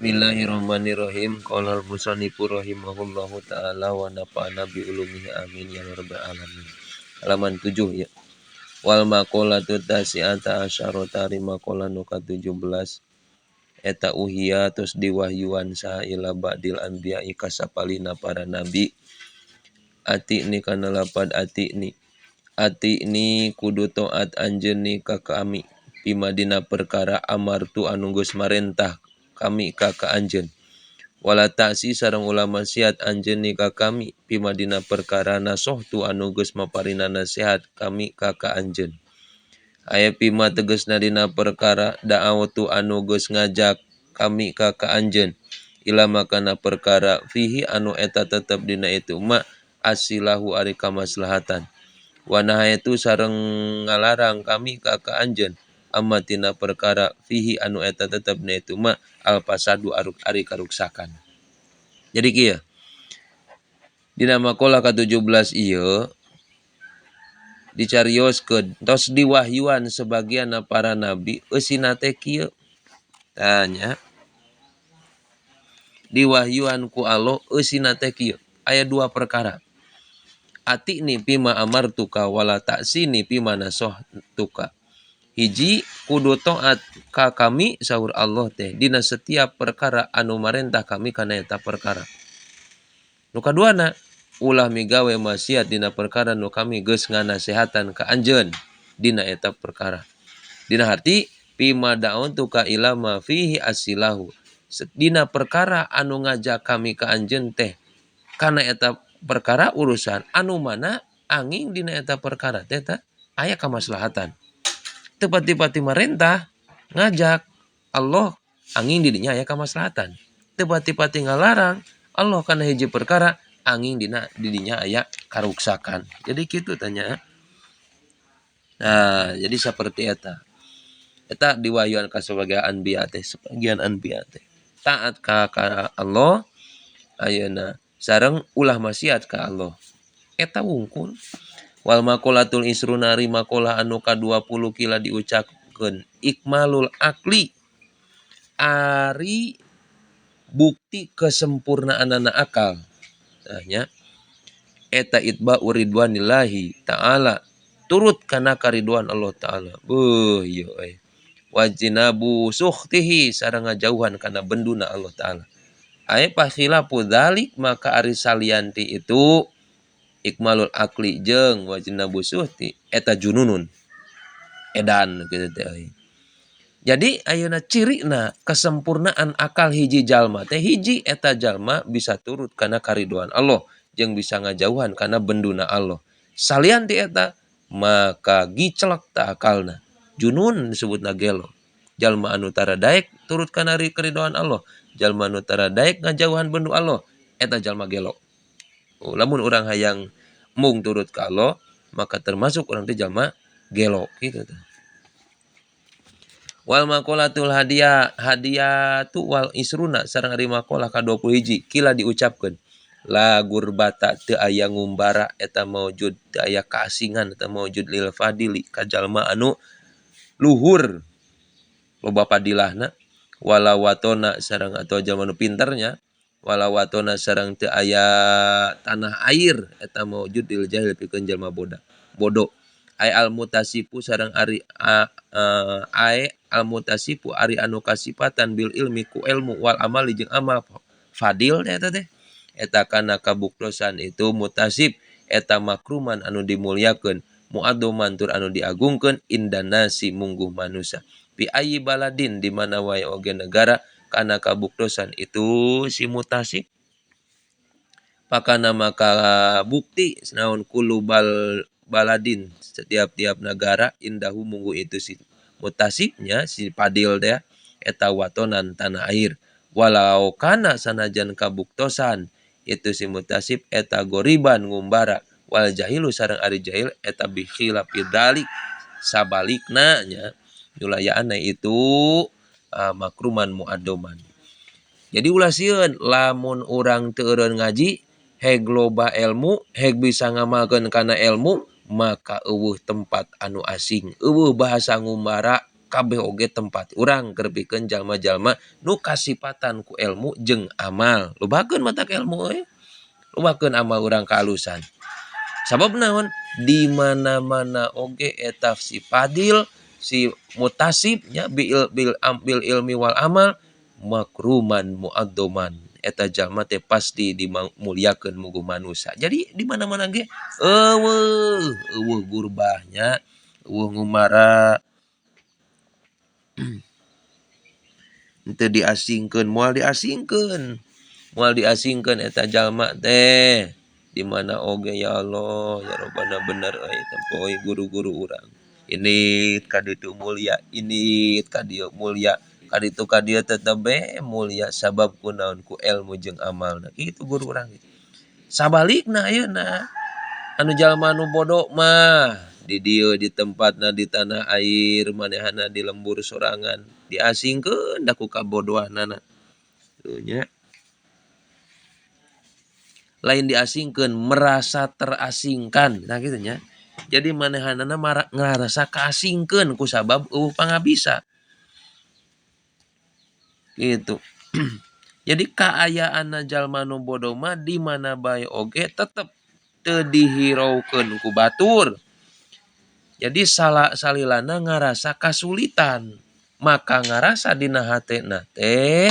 Bismillahirrahmanirrahim. Qala al-musannifu rahimahullahu taala wa nafa'ana bi ulumihi amin ya rabbal alamin. Halaman 7 ya. Wal maqalatu tasi'ata asyarata ari maqalah nu ka-17 eta uhia tos diwahyuan saha ila ba'dil anbiya'i ka sapalihna para nabi atini kana lapad atini atini kudu taat anjeun ka kami bima dina perkara amartu anu geus marentah kami ka ka anjeun wala ta'si sareng ulah maksiat anjeun ka kami bima dina perkara nasohtu anu geus maparina nasihat kami ka ka anjeun aya bima tegasna dina perkara da'awtu anu geus ngajak kami ka ka anjeun ila makana perkara fihi anu eta tetep dina itu ma asilahu ari kamaslahatan wa nahaitu sareng ngalarang kami ka ka anjeun amma tina perkara fihi anu eta tetep dina itu ma al fasadu ari karuksakan. Jadi kieu dina maqalah ka-17 ieu dicarioskeun tos diwahyuan sebagian para nabi eusina teh kieu tah nya diwahyuan ku Allah eusina teh kieu aya dua perkara atini bima amartuka wala ta'sini bima nasohtuka. Hiji kudu taat ka kami saur Allah teh dina setiap perkara anu marentah kami kana eta perkara. Nu kaduana ulah migawe maksiat dina perkara nu kami geus nganasehatan ka anjeun dina eta perkara. Dina harti bima da'autuka ila ma fihi asilahu. Dina perkara anu ngajak kami ka anjeun teh kana eta perkara urusan anu mana angin dina eta perkara teh aya kamaslahatan. Teu pati-pati marentah ngajak Allah angin didinya aya kamaslahatan. Teu pati-pati ngalarang Allah kana hiji perkara angin dina didinya aya karuksakan. Jadi kitu tanya. Nah, jadi seperti eta. Eta diwahyuan ka sebagai anbiya teh, sebagian anbiya teh. Taat ka Allah ayeuna sareng ulah maksiat ka Allah. Eta wungkul. Wal maqalatul isruna ari maqalah anu ka-20 kila diucapkeun ikmalul akli ari bukti kesempurnaanana akal. Tah nya eta itba'u ridwanillahi ta'ala turut kana karidwan Allah ta'ala. Beuh ieu euy. Wajtinabu sukhtihi sareng ngajauhan kana benduna Allah ta'ala. Aya pakhilafu dzalik maka ari salianti itu ikmalul akli jeung wajtinabu suhti eta jununun edan kitu teh euy. Jadi ayeuna cirina kesempurnaan akal hiji jalma teh hiji eta jalma bisa turut kana karidhoan Allah jeung bisa ngajauhan kana benduna Allah. Salian ti eta maka gicelek ta akalna. Junun disebutna gelo. Jalma anu tara daek turut kana karidhoan Allah, jalma anu tara daek ngajauhan bendu Allah eta jalma gelo. Oh, lamun urang hayang mung turut ka Allah maka termasuk urang teh jalma gelo kitu teh. Wal maqalatul hadiah hadiyatu wal isruna sareng ari maqalah ka-20 kila diucapkeun la gurbata teu aya ngumbara eta maujud teu aya kaasingan eta maujud lil fadili ka jalma anu luhur loba fadilahna wala watona sareng atau jalma anu pinternya wala watona sareng teu aya tanah air eta maujud lil jahil pikeun jalma bodoh ay al mutasifu sareng ari ay al mutasifu ari anu kasipatan bil ilmi ku ilmu wal amali jeung amal fadil teh eta teh eta kana kabuktosan itu mutasif eta makruman anu dimuliakeun muaddoman tur anu diagungkeun indanasi mungguh manusia bi ayyi baladin di mana wae oge negara kana kabuktosan itu si mutasif pakana maka bukti naon kullu baladin setiap-tiap negara indahu munggu itu si mutasifnya si fadil teh eta watonan tanah air walau kana sanajan kabuktosan itu si mutasif eta goriban ngumbara wal jahilu sareng ari jahil eta bi khilafi dzalik sabalikna nya nyulayaanna itu makruman muaddoman. Jadi ulah sieun lamun urang teu eureun ngaji heg loba ilmu heg bisa ngamalkeun kana ilmu maka eueuh tempat anu asing eueuh bahasa ngumbara Kabeh oge tempat urang keur pikeun jalma-jalma nu kasipatan ku ilmu jeung amal. Lobakeun matak ilmu euy. Lobakeun amal urang kaalusan. Sabab naon? Di mana-mana oge eta si fadil, si mutasib nya bil bil bil ilmi wal amal makruman muaddoman. Eta jalma teh pasti dimuliakeun mugu manusia. Jadi di mana-mana ge eueuh eueuh gurbahnya, eueuh ngumara. Teu diasingkeun, moal diasingkeun. Moal diasingkeun eta jalma teh. Di mana oge ya Allah, ya Rabbana bener euy tempo euy guru-guru urang. Ini ka ditu mulia, ini ka dieu mulia. Kaditu ka dieu tetep be mulia sabab kunaon ku ilmu jeung amalna. Kitu guru urang. Sabalikna ayeuna anu jalma anu bodoh mah di dieu di tempatna di tanah air manehana di lembur sorangan diasingkeun da ku kabodohanana. Tuh nya. Lain diasingkeun merasa terasingkan nah kitu nya. Jadi manehanana ngarasa kaasingkeun ku sabab eueuh pangabisa. Gitu. Jadi kaayaanna jalma nu bodoh mah di mana bae oge tetep teu dihiraukeun ku batur. Jadi salilana ngarasa kasulitan, maka ngarasa dina hatena teh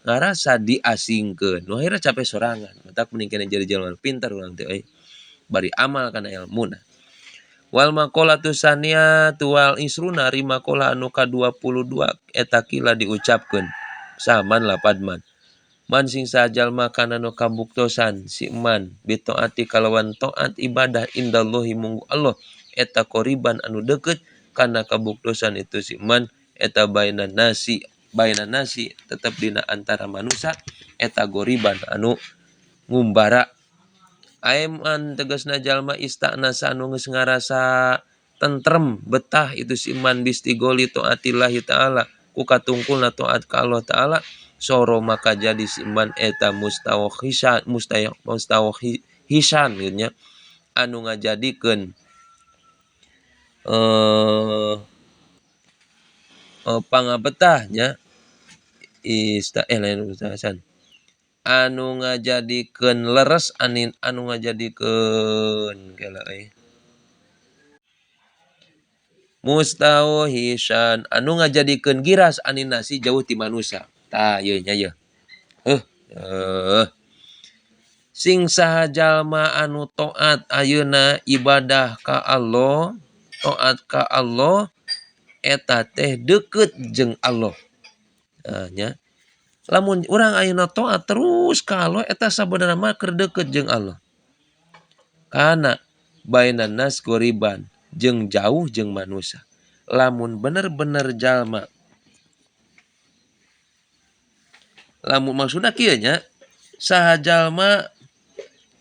ngarasa diasingkeun. Nu akhirna capek sorangan. Matak mending keneh jadi jalma pintar urang teh euy. Bari amal kana elmuna. Wal maqalatu saniyatu wal isruna ari maqalah anu ka-22 eta kila diucapkeun saman lapadman. Man sing sajalma kana nu kabuktosan si man bitaati kalawan taat ibadah indallahi munggu Allah eta qoriban anu deukeut kana kabuktosan itu si man eta bainan nasi tetep dina antara manusia eta goriban anu ngumbara. Aiman tegasna jalma istaknasa anu geus ngarasa tentrem betah itu si iman bistigoli taatillahi ta'ala ku katungkulna taat ka Allah ta'ala soro maka jadi si iman eta mustawhisan mustawhisan gitu nya anu ngajadikeun pangabetah nya lain mustawhisan anu ngajadikeun leres anin anu ngajadikeun kela euy mustauhisan anu ngajadikeun giras anin nasi jauh ti manusia. Tah ieu nya ieu. Sing saha jalma anu taat ayeuna ibadah ka Allah, taat ka Allah eta teh deukeut jeung Allah. Tah nya. Lamun urang ayeuna taat terus ka Allah eta sabenerna mah keur deukeut jeung Allah. Kana bainan nas goriban jeung jauh jeung manusia. Lamun bener-bener jalma lamun maksudna kieu nya saha jalma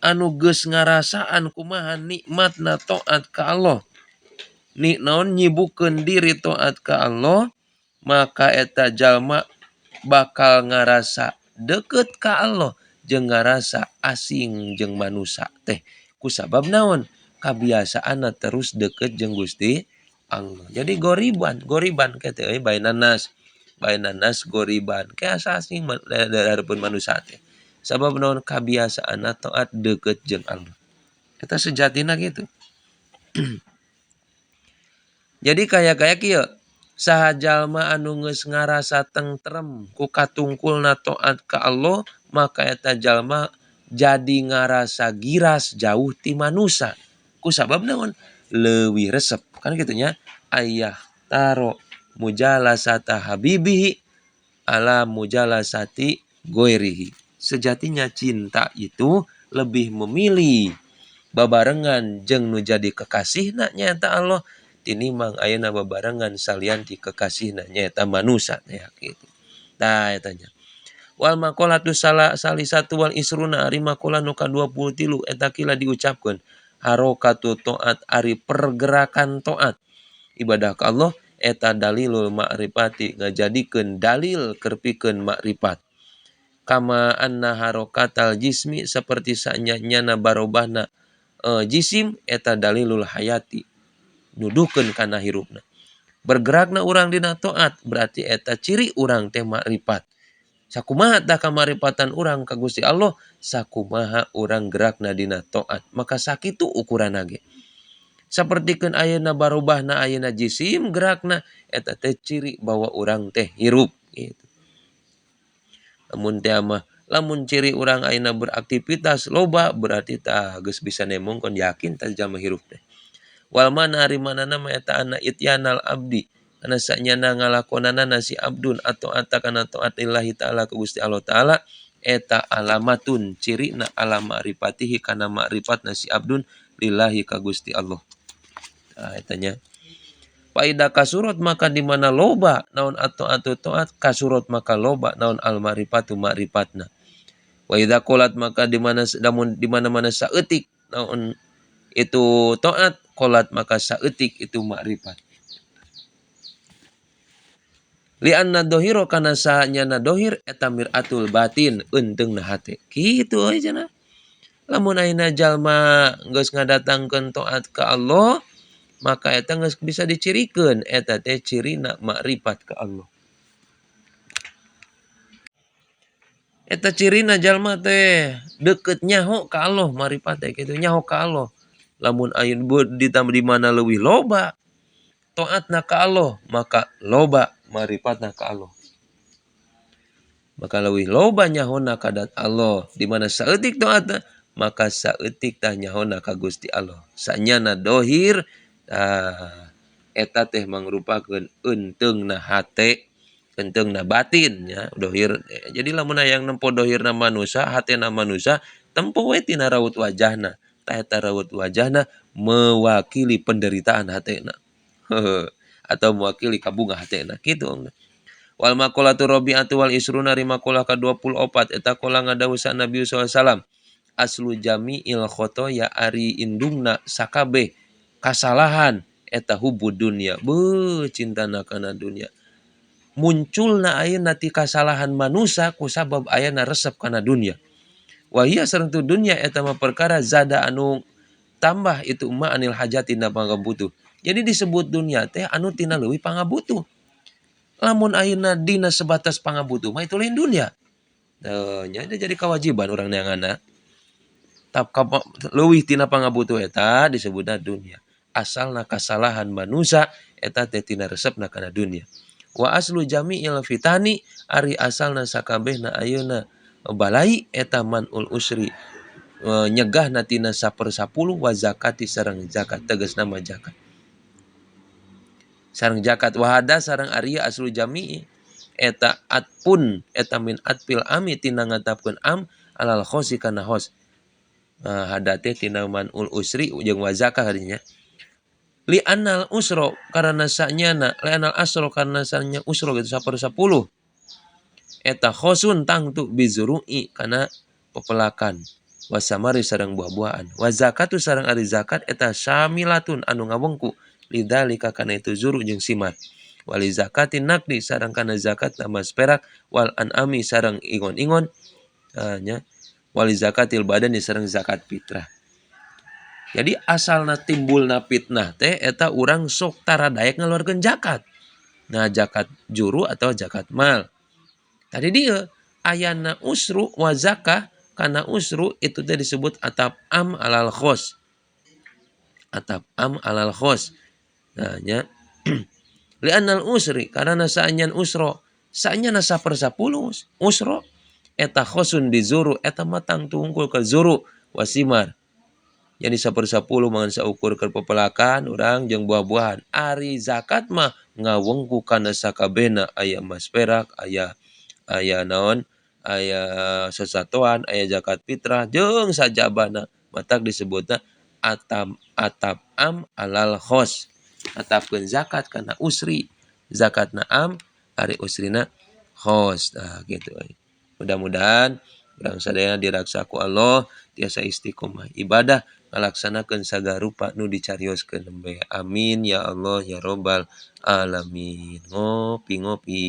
anu geus ngarasaan kumaha nikmatna taat ka Allah. Ni naon nyibukeun diri taat ka Allah maka eta jalma bakal ngarasa deukeut ka Allah jeung ngarasa asing jeung manusia teh. Kusabab naon? Kabiasaanna terus deukeut jeung Gusti Allah. Jadi goriban, goriban ke teh euy bainan nas goriban. Ke asa asing dareupeun manusia teh. Sabab naon? Kabiasaanna taat deukeut jeung Allah. Eta sejatina kitu. Jadi kaya-kaya kieu. Saha jalma anu geus ngarasa tentrem ku katungkulna taat ka Allah maka eta jalma jadi ngarasa giras jauh ti manusia. Ku sabab naon? Leuwih resep kan kitu nya. Ayah taro mujalasata habibihi ala mujalasati goirihi. Sejatinya cinta itu lebih memilih babarengan jeung nu jadi kekasihna nyaeta Allah tinimang ayeuna babarengan salian ti kekasihna nyaeta manusia teh kitu. Tah eta nya. Wal maqalatu salisatu wal isruna ari maqalah nu ka-23 eta kila diucapkeun harokatu taat ari pergerakan taat ibadah ka Allah eta dalilul ma'rifati ngajadikeun dalil keur pikeun makrifat. Kama anna harokatal jismi seperti sanya-nyana barobahna jisim eta dalilul hayati nuduhkeun kana hirupna. Bergerakna urang dina taat berarti eta ciri urang teh makrifat. Sakumaha tah kamaripatan urang ka Gusti Allah, sakumaha urang gerakna dina taat, maka sakitu ukuranna ge. Sapertikeun ayeuna barobahna ayeuna jisim gerakna eta teh ciri bahwa urang teh hirup gitu. Lamun teh mah lamun ciri urang ayeuna beraktivitas loba berarti tah geus bisa nemongkeun yakin tah jalma hirup teh. Wal mana ari manana mah eta anna ityanal abdi kana sanyana ngalakonanana si abdun atau ata kana taat lillahi ta'ala ka Gusti Allah ta'ala eta alamatun cirina ala ma'rifatihi kana ma'rifatna si abdun lillahi ka Gusti Allah. Tah eta nya. Faida kasurot maka di mana loba naon atau taat kasurot maka loba naon al ma'rifatu ma'rifatna. Wa idza qolat maka di mana lamun di mana-mana saeutik naon itu taat qolat maka saeutik itu ma'rifat. Lianna dohiro kana sahanyana dohir eta miratul batin eunteungna hate. Kitu euy cenah. Lamun ayeuna jalma geus ngadatangkeun taat ka Allah, maka eta geus bisa dicirikeun eta teh cirina makrifat ka Allah. Eta cirina jalma teh deukeut nyaho ka Allah makrifat teh kitu nyaho ka Allah. Lamun ayeuna ditambah di mana leuwih loba taatna ka Allah, maka loba marifatna ka Allah. Maka leuwih loba nyahona ka dat Allah, di mana saeutik taatna maka saeutik tah nyahona ka Gusti Allah. Sanyana dohir tah eta teh mangrupakeun eunteungna hate, eunteungna batin nya dohir. Jadi lamun hayang nempo dohirna manusa, hatena manusa, tempo we tina raut wajahna. Tah eta raut wajahna mewakili penderitaan hatena. Atau mewakili kabunga hatena kitu. Wal maqalatu rabi'atu wal isruna maqalah ka 24 eta qala ngadawuh sa Nabi sallallahu alaihi wasallam aslu jami'il khotoya ari indungna sakabeh kasalahan eta hubud dunya beuh cintana kana dunya. Munculna ayeuna ti kasalahan manusa kusabab ayana resep kana dunya. Wa hiya sareng tu dunya eta mah perkara zada anu tambah itu ma anil hajati na pangabutuh. Jadi disebut dunia teh anu tina leuwih pangabutuh. Lamun ayeuna dina sebatas pangabutuh mah itu lain dunia. Nya jadi kewajiban urang neanganna. Tap leuwih tina pangabutuh eta disebutna dunia. Asalna kasalahan manusa eta teh tina resepna kana dunia. Wa aslu jami'il fitani ari asalna sakabehna ayeuna balai eta manul usri nyegahna tina 1/10 wa zakati sareng zakat tegasna mah zakat. Sareng zakat wahada sareng ari aslu jami'i eta atpun eta min atfil ami tina ngatapkeun am alal khosi kana khos. Hada teh tina manul usri jeung wa zakah hadinya. Li anal usro karena sanyana li anal asro karena sanya usro gitu 1/10 eta khosun tangtu bizuru'i kana pepelakan wasamari sareng buah-buahan wa zakatu sareng ari zakat eta syamilatun anu ngawengku lidzalika kana itu zuru jeung simar wali zakatin naqdi sareng kana zakat mas perak wal an'ami sareng ingon-ingon nya wali zakatil badani sareng zakat fitrah. Jadi asalna timbulna fitnah teh eta urang sok tara daek ngaluarkeun zakat. Nah zakat juru atau zakat mal. Tadi dia ayana usru wa zakah kana usru itu teh disebut atap am alal khos. Atap am alal khos. Nah nya li'annal usri karena saanyan usro saanyana 1/10 usro eta khosun bizuru eta matang tungkul ke zuru wasimar. Jadi 1/10 mangan saukur keur pepelakan urang jeung buah-buahan. Ari zakat mah ngawengku kana sakabehna aya emas perak, aya aya naon, aya sesatoan, aya zakat fitrah jeung sajabana. Matak disebutna atam atap am alal khos. Atapkeun zakat kana usri. Zakatna am ari usrina khos. Nah gitu. Mudah-mudahan urang sadaya diraksa ku Allah tiasa istiqomah ibadah ngalaksanakeun sagarupa nu dicarioskeun nembe. Amin ya Allah ya robbal alamin. Ngopi ngopi.